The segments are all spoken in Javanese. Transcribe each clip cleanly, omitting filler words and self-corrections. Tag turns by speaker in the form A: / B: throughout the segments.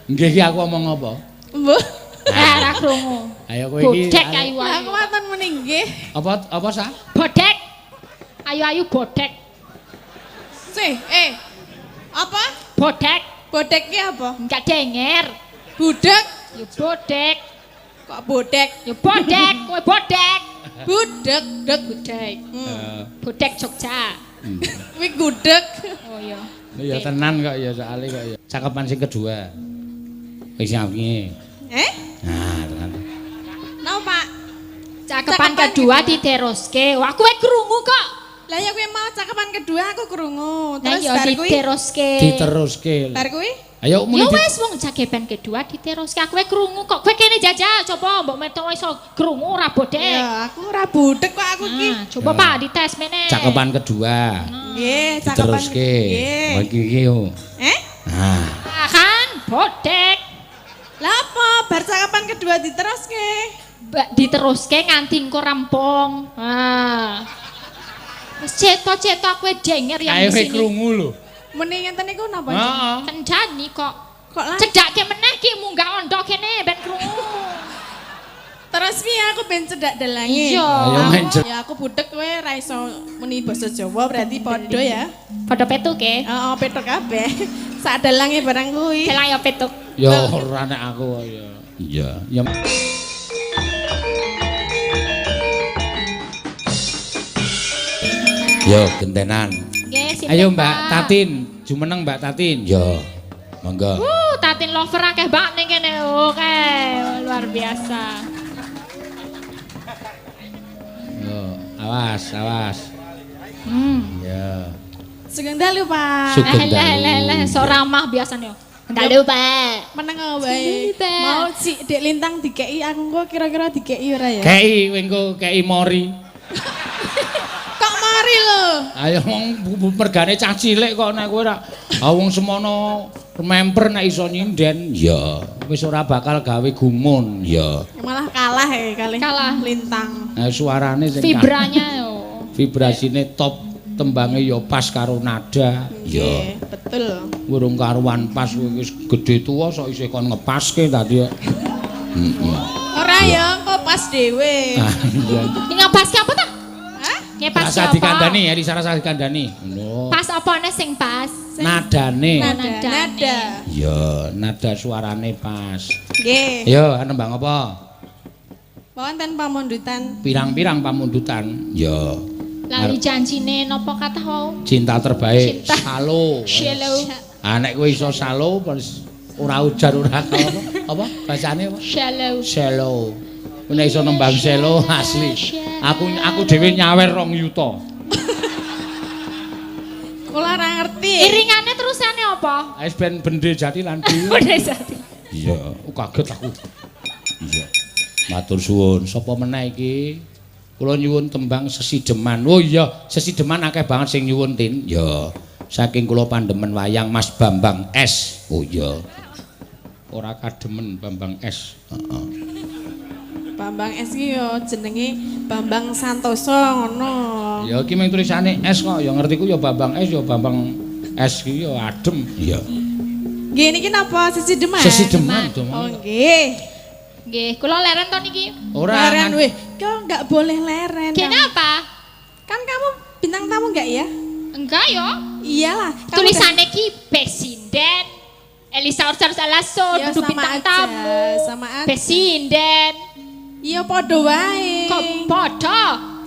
A: Nggih iki aku omong apa?
B: Mbuh.
C: Ora krungu.
A: Ayo kowe iki.
C: Bodek ayu-ayu.
B: Aku waton muni nggih.
A: Apa apa sa?
C: Bodek. Ayu-ayu bodek.
B: Sih, apa?
C: Bodek.
B: Bodek ki apa?
C: Enggak denger.
B: Budek.
C: Ya bodek.
B: Kok bodek?
C: Ya bodek, kowe bodek.
B: Budek, dek.
C: Bodek. Bodek Jogja.
B: Kuwi gudeg.
C: Oh iya.
A: Ya tenan kok ya soalé kok ya. Cakepan sing kedua. Wis piye?
B: Eh?
A: Nah, tenan.
B: Napa, Pak?
C: Cakepan kedua diteruske. Wah, kowe krungu kok.
B: Lah ya kowe mau cakepan kedua aku krungu.
C: Lah
B: Terus
C: ya
B: bar kuwi.
C: diteruske.
A: Diteruske.
B: Bar kuwi?
A: Ayo muni.
C: Ya wis wong cakepan kedua diteruske. Aku krungu kok. Kowe kene jajal coba mbok metu iso krungu ora bodek.
B: Ya, aku ora budek kok aku iki.
C: Nah, coba Pak dites meneh.
A: Cakepan kedua.
B: Nggih, cakepan.
A: Diteruske.
B: Nggih.
A: Oh iki iki yo.
B: Eh?
A: Nah,
C: Kan bodek.
B: Lah apa? Bar cakepan kedua diteruske.
C: Diteruske nganti engko rampung. Ah. Wis ceto-ceto kowe denger yang
A: ayo
C: di sini.
A: krungu lho.
B: Muni ngenten niku napa?
A: Heeh.
C: Kendani kok.
B: Kok lah?
C: Cedhakke meneh ki munggah ondo kene ben krungu.
B: Terus piye aku ben cedak dalange?
C: Iya.
A: Ayo main
B: Ya aku budek kowe ra iso muni basa Jawa berarti padha ya.
C: Padha petuk e.
B: Heeh, petuk kabeh. Sak dalange barang kuwi.
C: Dalang ya petuk.
A: Ya ora nek aku ya. Iya. Ya. Yo gentenan.
C: Nggih, sinten,
A: Ayo Mbak
C: Pak?
A: Tatin, jumeneng Mbak Tatin. Yo. Monggo.
C: Tatin lover akeh banget ning kene. Oke, luar biasa.
A: Yo, awas, awas. Ya.
B: Sugeng dalu, Pak.
A: Sugeng
C: Leh
A: dalu.
C: leh leh, sok ramah biasanya. Dalu, Pak.
B: Meneng wae. Mau si Dek Lintang dikeki aku engko kira-kira dikeki ora ya?
A: Kei engko kei mori.
B: Kok mori lho?
A: Ayo wong mergane cah cilik kok nek kowe ora wong semono memper nek iso nyinden. Ya, wis ora bakal gawe gumun. Ya.
B: Malah kalah ya kali.
C: Kalah.
B: Lintang.
A: Nah, suarane sing
C: Vibranya yo.
A: Vibrasine top, tembange ya pas karo nada.
B: Nggih, betul.
A: Urung karuan pas kowe wis gedhe tuwa sok isih kon ngepaske tadi ya. Heeh.
B: Ora ya, engko pas dhewe.
A: Ah, iya.
C: Ini ngepaske apa ta?
B: Hah?
C: Ngepaske
A: Rasa
C: apa?
A: dikandani ya, Risa rasa dikandani. Ngono.
C: Pas apane sing pas?
A: Nadane.
B: Nada,
C: Nadane.
B: nada.
A: Ya, nada suarane pas.
B: Nggih.
A: Yo, nembang apa?
B: Wonten pamundutan.
A: Pirang-pirang pamundutan. Ya.
C: Lali janjine napa kathah wau?
A: Cinta terbaik,
C: Cinta.
A: Salo.
C: Shallow.
A: Ah nek kowe iso salo terus ora ujar ora apa? Apa bacane apa?
C: Shallow.
A: Selo. Kowe nek iso nembang selo asli. Aku dhewe nyawer 2 yuta.
B: Kula ora ngerti.
C: Iringane terusane apa?
A: Wis ben bende jati lan dewi.
C: Bende jati.
A: Iya, kaget aku. Iya. Matur suwun. Sapa meneh iki? Kula nyuwun tembang sesideman. Oh iya, sesideman akeh banget sing nyuwun, Tin. Ya. Saking kula pandemen wayang Mas Bambang S. Oh iya. Ora kademen Bambang S. Heeh.
B: Bambang S ki yo jenenge Bambang Santoso ngono.
A: Ya iki mung tulisane S kok, ya ngertiku ya Bambang S ya Bambang S ki ya adem. Iya.
B: Nggih niki napa sesideman?
A: Sesideman to.
B: Oh nggih.
C: Nggih, kula leren to niki.
A: Ora.
B: Leren weh, kok enggak boleh leren.
C: Kenapa?
B: Kan kamu bintang tamu enggak ya?
C: Enggak yo.
B: Iyalah.
C: Tulisane ki Besinden. Elisa Orchard Salaso
B: Ya,
C: dudu
B: sama
C: bintang
B: aja,
C: tamu.
B: sama aja.
C: Besinden.
B: Iya padha wae.
C: Kok padha?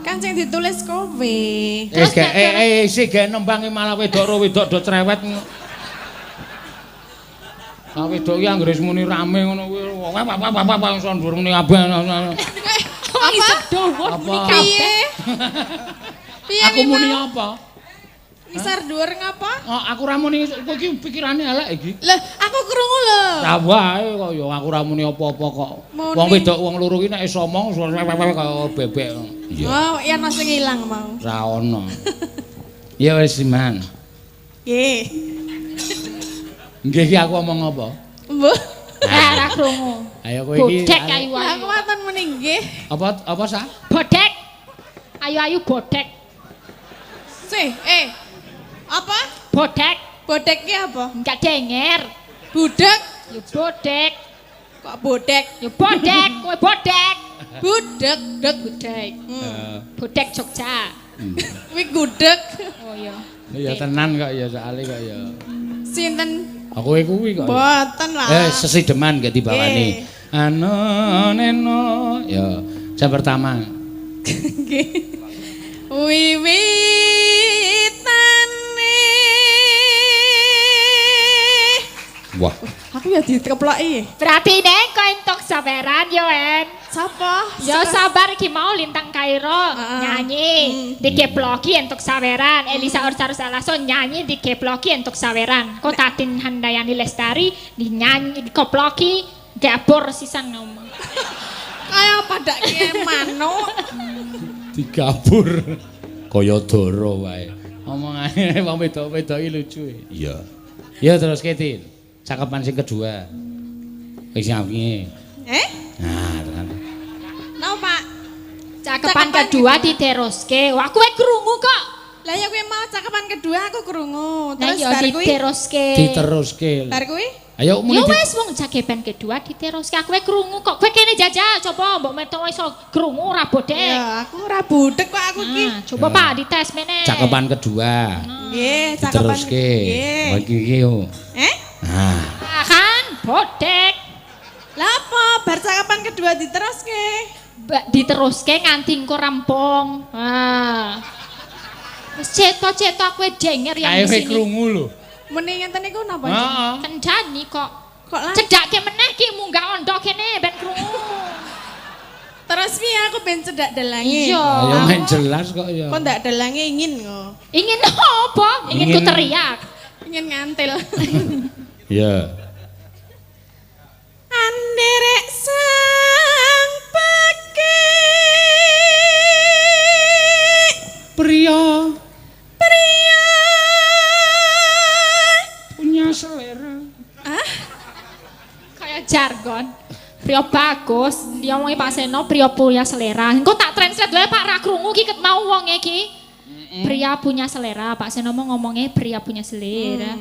B: Kan sing ditulis kowe.
A: Wis ge sik ge nembangi malah wedok ro wedok do cerewet. Lah wedok iki anggere muni rame ngono kuwi. Wah iso ndur muni kabeh.
C: Apa? Iso dhuwur muni kabeh.
B: Piye?
A: Aku muni apa?
B: Ngisar dhuwur ngapa?
A: Oh, aku ra muni kowe iki pikirane elek iki.
B: Lah, aku krungu lho.
A: Ra wae kok ya aku ra muni apa-apa kok. Wong wedok wong loro iki nek iso omong kaya bebek. Iya.
B: Oh, ya ana sing ilang mau.
A: Ra ono. Ya wis Iman.
B: Nggih.
A: Nggih iki aku omong apa?
B: Mbuh.
C: Ora krungu.
A: Ayo kowe iki.
C: Bodek ayu-ayu.
B: Aku waton muni nggih.
A: Apa apa sa?
C: Bodek. Ayu-ayu bodek.
B: Sih, apa?
C: Bodek.
B: Bodek ki apa?
C: Enggak denger.
B: Budek.
C: Ya bodek.
B: Kok bodek?
C: Ya bodek, kowe bodek.
B: Budek, dek.
C: Bodek. Bodek Jogja.
B: Kuwi gudeg.
C: Oh iya.
A: Ya tenan kok ya soalé kok ya.
B: Sinten?
A: Aku kuwi kok.
B: Mboten lah.
A: Sesideman gak dibawani. Ano neno. Ya, jam pertama.
B: Nggih. Wiwitane.
A: Wah.
B: Aku ya dikeploki.
C: Berarti nek kowe entuk saweran yo En.
B: Sapa?
C: Ya sabar iki mau Lintang Kairo nyanyi dikeploki entuk saweran. Elisa Orsarus Alaso nyanyi dikeploki entuk saweran. Kok Tatin Handayani Lestari dinyanyi dikoploki gabor sisan ngomong.
B: Kaya padake manuk.
A: Digabur kaya dara wae. Omongane wong wedok-wedok iki lucu. Iya. Ya terus Ketin. Cakepan sing kedua. Wis piye?
B: Eh?
A: Nah, tenan.
B: Napa, Pak?
C: Cakepan kedua diteruske. Wah, kowe krungu kok.
B: Lah ya kowe mau cakepan kedua aku krungu.
C: Lah
B: Terus
C: ya
B: bar kuwi
C: diteruske.
A: Diteruske.
B: Bar kuwi?
A: Ayo muni.
C: Ya wis wong cakepan kedua diteruske. Aku krungu kok. Kowe kene jajal coba mbok metu iso krungu ora bodek.
B: Ya aku ora budek kok aku iki.
C: Nah, coba Pak dites meneh.
A: Cakepan kedua.
B: Nggih, cakepan.
A: Diteruske.
B: Nggih.
A: Wah iki iki yo.
B: Eh?
A: Nah,
C: Ah, kan bodek.
B: Lah apa bar cakepan kedua diteruske?
C: Diteruske nganti engko rampung. Ah. Wis ceto-ceto kowe denger yang
A: ayo
C: di sini.
A: krungu lho.
B: Muni ngenten niku napa?
A: Heeh.
C: Kendani kok.
B: Kok lah?
C: Cedhakke meneh ki munggah ondok kene ben krungu.
B: Terus piye aku ben cedak dalange?
C: Iya.
A: Ayo main jelas kok ya.
B: Kok ndak dalange ingin kok.
C: Ingin apa? Ingin ku
A: Ingin-
C: teriak.
B: Ingin ngantil.
A: Iya.
B: Anderek sang peke.
A: Pria
B: Pria.
A: punya selera.
B: Ah,
C: Kayak jargon. Pria bagus, dia ngomongi Pak Seno pria punya selera. Engko tak translate wae Pak ra krungu ki ket mau wong iki. Pria punya selera, Pak Seno mau ngomongnya pria punya selera.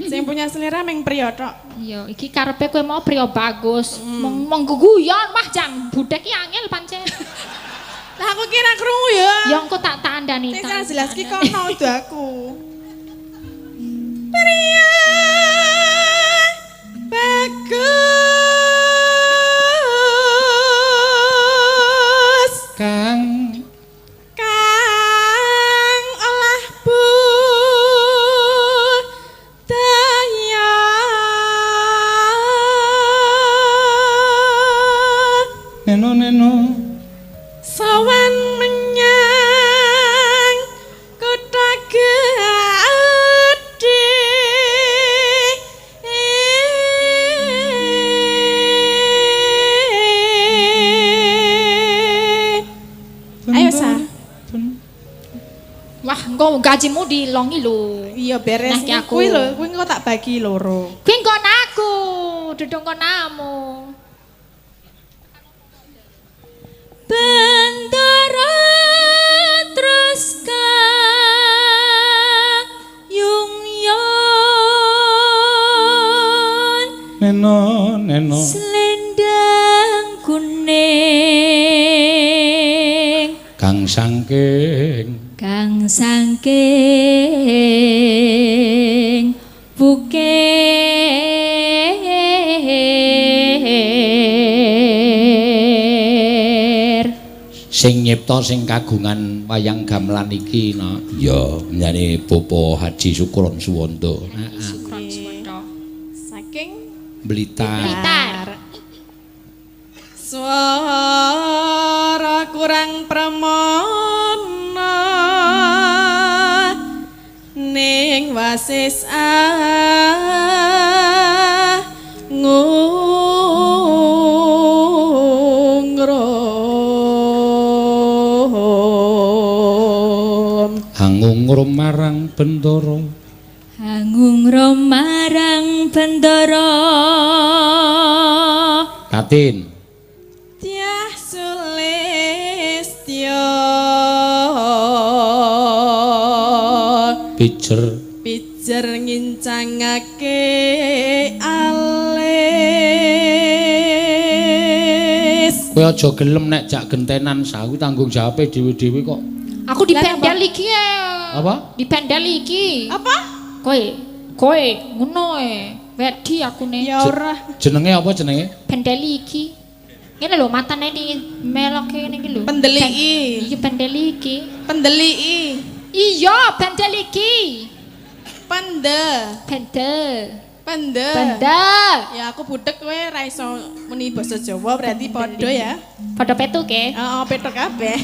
B: Sing punya selera meng pria tok.
C: Iya, iki karepe kowe mau pria bagus. Mong mong guyon wah jang budek ki angel pancen.
B: Lah aku kira krungu ya.
C: Ya engko tak tandani.
B: Sing
C: tak
B: ora jelas ki
C: tandani.
B: kono udu aku. Pria bagus
A: Kang
B: kang olah budaya.
A: Neno neno
B: Sawan menyang kota gede. Ayo sa.
C: Wah, engko gajimu dilongi lho.
B: Iya beres.
C: Nah, ki aku.
B: Kuwi lho, kuwi engko tak bagi loro.
C: Kuwi nggon aku, duduk nggonamu.
D: Bendara terus kayung yon
A: neno neno
D: selendang kuning
A: kang sangking
D: kang sangking bukir
A: sing nyipta sing kagungan wayang gamelan iki no ya njane Bapak Haji Sukron Suwondo. Heeh.
C: Sukron Suwondo.
B: Saking
A: Blitar.
C: Blitar.
B: Suara kurang pramana ning wasis angungrum.
A: Angungrum marang Bendara.
D: Angungrum marang Bendara.
A: Tatin.
B: Dyah Sulistya.
A: Pijer
B: pijer ngincangake alis.
A: Kowe aja gelem nek jak gentenan sawi tanggung jawabe dhewe-dhewe kok.
C: Aku dipendel iki.
A: Apa?
C: Dipendel iki.
B: Apa?
C: Kowe ngono e. Wedi akune.
B: Ya ora.
A: Jenenge apa jenenge?
C: Pendeli iki. Ngene lho matane iki meloke ngene iki lho.
B: Pendeli iki.
C: Iya pendeli iki.
B: Pendeli iki.
C: Iya pendeli iki.
B: Pende.
C: Pende.
B: Pende.
C: Pende.
B: Ya aku budek kowe ra iso muni basa Jawa berarti padha ya.
C: Padha petuk e.
B: Heeh, petuk kabeh.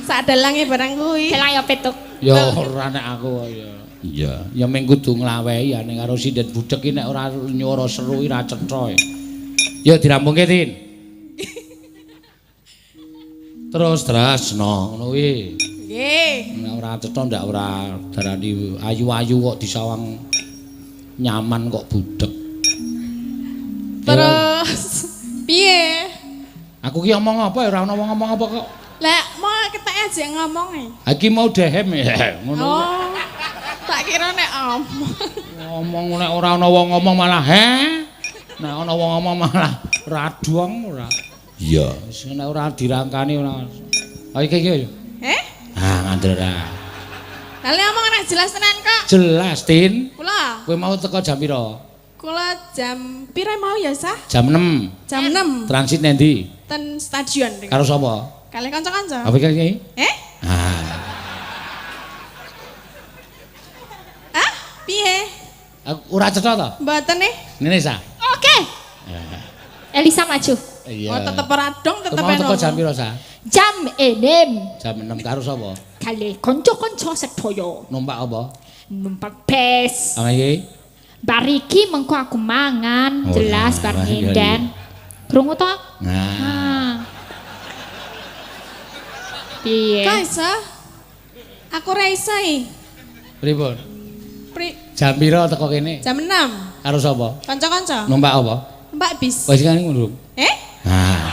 B: Sak dalange barang kuwi.
C: Dalang ya petuk.
A: Ya ora nek aku ya. Iya, ya mung kudu nglawehi ya ning karo sinden budhek iki nek ora nyuara seru ora cetha. Ya dirampungke, Tin. Terus tresno ngono kuwi.
B: Nggih.
A: Nek ora cetha ndak ora darani ayu-ayu kok disawang nyaman kok budhek.
B: Terus piye?
A: Aku ki omong apa ya ora ono wong ngomong apa kok.
B: Lah mau keteke aja ngomong e.
A: Ha iki mau dehem ya ngono.
B: Oh. Tak kira nek omong.
A: Ngomong nek ora ana wong ngomong malah he. Nek ana wong ngomong malah radong ora. Iya, wis nek ora dirangkani ora. Ha iki iki.
B: Eh?
A: Ah, ngandel ra.
B: Lah lek omong ora jelas tenan kok.
A: Jelas, Tin.
B: Kula.
A: Kowe mau teko jam pira?
B: Kula jam pira mau ya, Sah?
A: Jam 6.
B: Jam 6.
A: Transit nendi?
B: Ten stadion.
A: Karo sapa?
B: Kalih kanca-kanca.
A: Apa iki iki?
B: Eh?
A: Ah.
B: Ah, piye?
A: Aku ora cetha to?
B: Mboten e.
A: Ngene, Sah.
C: Oke. Elisa maju.
A: Iya.
B: Oh, tetep ora dong, tetep
A: Mau teko jam pira, Sah?
C: Jam 6.
A: Jam 6 karo sapa?
C: Kalih kanca-kanca sedaya.
A: Numpak apa?
C: Numpak bus.
A: Ah iki.
C: Bar iki mengko aku mangan,
A: Oh,
C: jelas bar
A: nah, iya,
C: nyinden. Krungu to?
A: Nah.
C: Ah. Piye?
B: Kok iso? Aku ora iso iki.
A: Pripun?
B: Pri
A: Jam pira teko kene?
B: jam 6.
A: Karo sapa?
B: Kanca-kanca.
A: Numpak apa?
B: Numpak bis.
A: Wis kan ngono.
B: Eh?
A: Nah.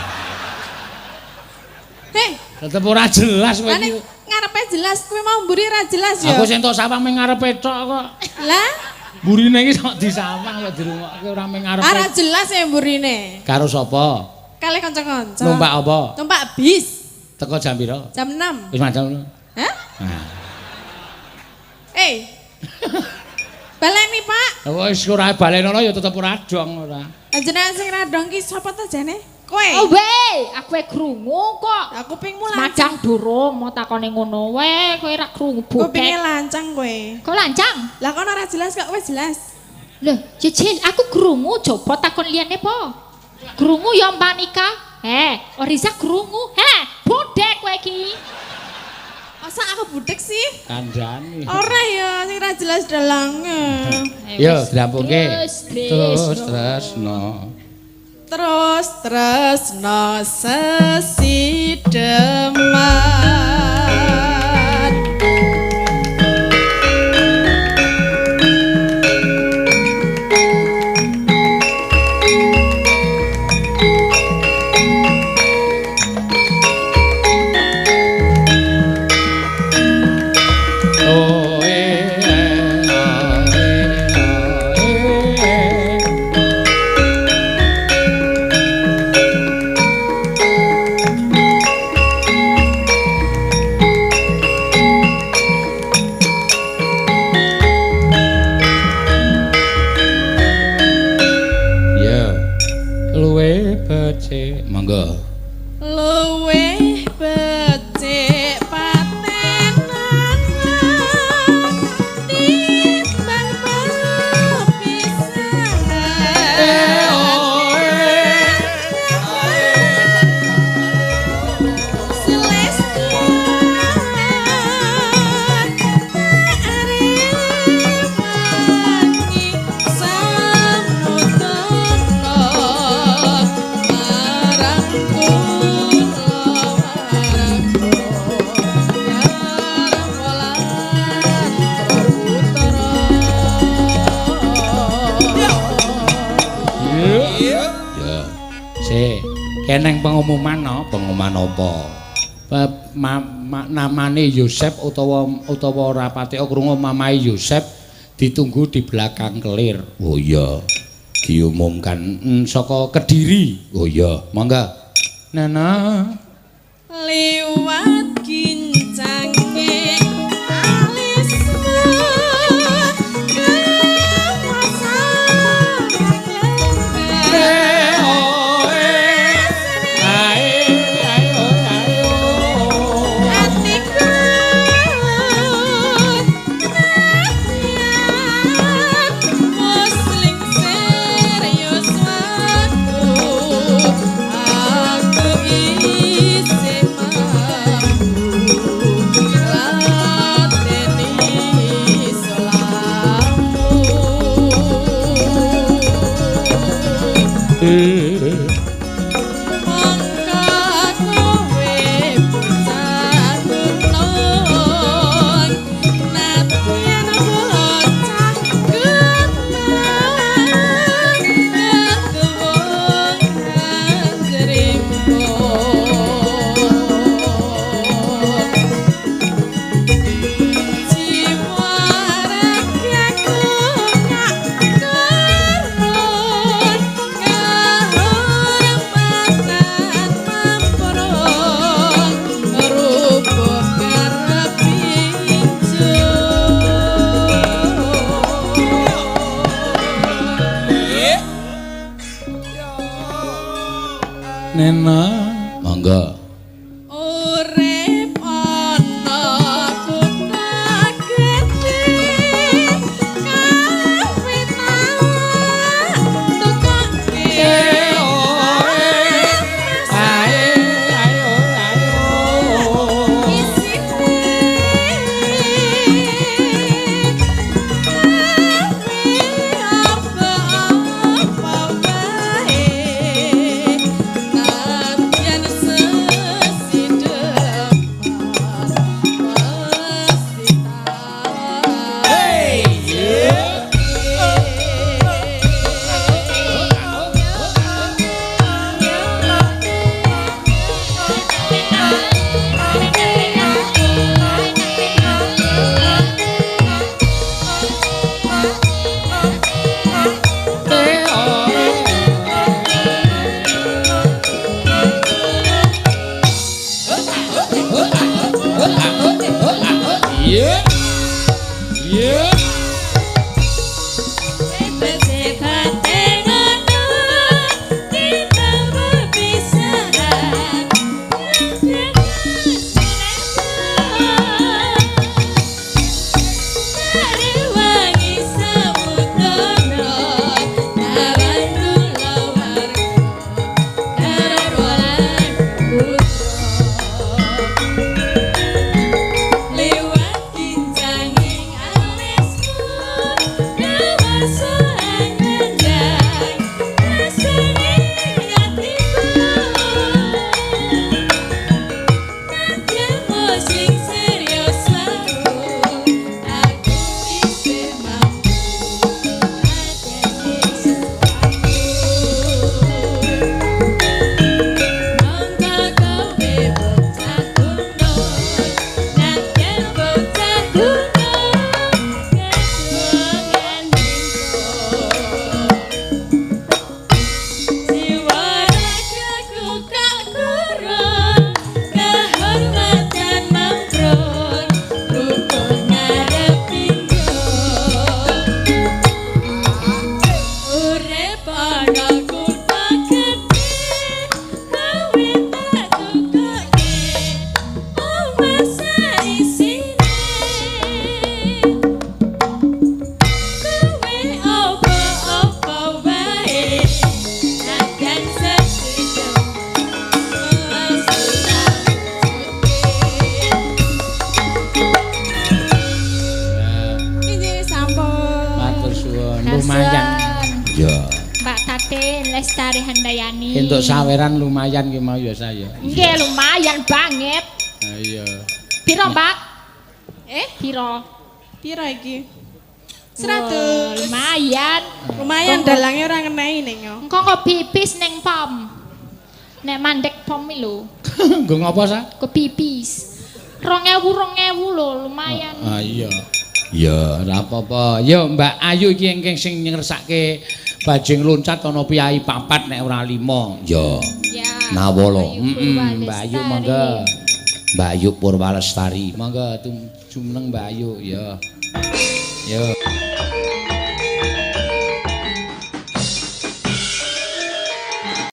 B: Hei,
A: Tetep ora jelas kowe
B: lah nek
A: iki.
B: ngarepe jelas kowe mau mburi ora jelas ya.
A: Aku sing tok sawang ming ngarepe tok kok.
B: Lah,
A: Mburine iki sok disawang kok dirungokke ora ming ngarepe.
B: ora jelas ya mburine.
A: Karo sapa?
B: Kalih kanca-kanca.
A: Numpak apa?
B: Numpak bis.
A: Teko jam pira?
B: Jam 6.
A: Wis macam ngono.
B: Hah?
A: Nah.
B: Eh. Baleni, Pak.
A: Wis ora balenono ya tetep ora dong ora.
B: Jenengan sing ra dong ki sapa to jane? Kowe.
C: Oh we, aku e krungu kok.
B: Aku kupingmu lancang.
C: Madang durung mau takone ngono we, kowe ra krungu
B: Kupinge
C: buket.
B: lancang kowe.
C: Kok lancang?
B: Lah kono ora jelas kok wis jelas.
C: Loh, jejel aku krungu coba takon liyane po. Krungu ya Mbak Nika. Eh, Oriza krungu. Heh, budek kowe iki.
B: Masa aku budek sih?
A: Kandhane.
B: Ora ya, sing ra jelas dalange.
A: Yo, dirampungke.
C: Terus,
A: Terus tresno.
B: Terus tresno sesideman.
A: Oh eh eh eh eh. Ya. Luwe becik, monggo.
B: Luwih becik patenan timbang pepisahan.
A: Ya. Sik, keneng pengumuman no, pengumuman apa? Namane Yosep utawa ora patek krungu mamae Yosep ditunggu di belakang kelir. Oh iya. Diumumkan saka Kediri. Oh iya, monggo. Nana
B: liwat gincange alismu
A: Nena, monggo.
B: Urip ana kutha gedhe kawe tak tukoke.
C: Lestari Handayani.
A: Entuk saweran lumayan ki mau ya saya.
C: Nggih lumayan banget.
A: Ha iya.
C: Piro, Mbak?
B: Piro? Piro iki? 100.
C: Lumayan.
B: Lumayan dalange ora ngenehi ning yo.
C: Engko kok pipis ning pom. Nek mandek pom iki lho.
A: Nggo ngopo sa?
C: Kok pipis. 2000 2000 lho lumayan.
A: Ha iya. Ya ora apa-apa. Ya Mbak Ayu iki ingkang sing ngersake bajing loncat ana piyai 4 nek ora 5. Ya.
C: Ya.
A: Nawala.
C: Ayu
A: Heeh, Mbak Ayu
C: Purwalestari.
A: monggo. Mbak Ayu Purwalestari. Monggo jumeneng Mbak Ayu ya. Ya.